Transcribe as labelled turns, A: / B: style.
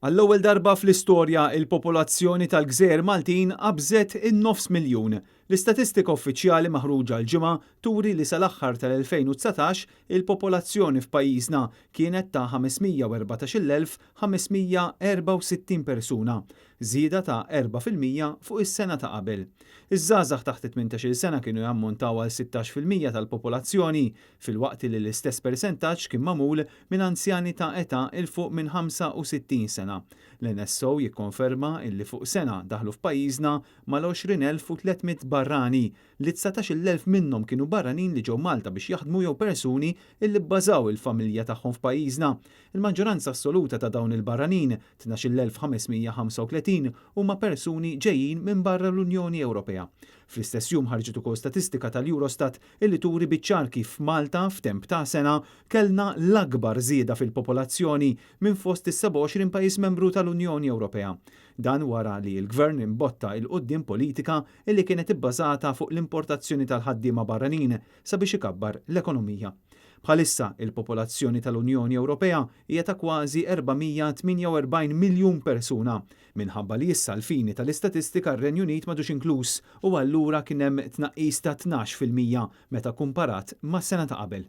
A: Għall-ewwel darba fl-istorja, il-popolazzjoni tal-gżejjer Maltin qabżet in-nofs miljun. L-istatistika uffiċjali maħruġa l-Ġimgħa turi li sal-aħħar tal-2019 il-popolazzjoni f'pajjiżna kienet ta' 514,564 persuna, żieda ta' 4% fuq is-sena ta' qabel. Iż-żgħażagħ taħt it-18-il sena kienu jammontaw għal 16% tal-popolazzjoni, filwaqt li l-istess persentaġġ kien magħmul minn anzjani ta' età 'il fuq minn 65 sena. L-NSO jikkonferma illi fuq sena daħlu f'pajjiżna mal-20,300 barrani, li 19,000 minnhom kienu barranin li ġew Malta biex jaħdmu jew persuni illi bbażaw il-familja tagħhom f'pajjiżna. Il-maġġoranza assoluta ta' dawn il-barranin, 12,535, huma persuni ġejjin minn barra l-Unjoni Ewropea. Fl-istess jum ħarġet ukoll statistika tal-Eurostat illi turi biċ-ċar kif f'Malta f'temp ta' sena kellna l-akbar żieda fil-popolazzjoni minn fost is-27 pajjiż membru tal-Unjoni Ewropea. Dan wara li l-Gvern imbotta 'l quddiem politika illi kienet ibbażata fuq l-importazzjoni tal-ħaddiema barranin sabiex ikabbar l-ekonomija. Bħalissa, il-popolazzjoni tal-Unjoni Ewropea hija ta' kważi 448 miljun persuna, minħabba li issa għall-fini tal-istatistika r-Renju Unit m'għadux inkluż u allura kien hemm tnaqqis ta' 12% meta kumparat mas-sena ta' qabel.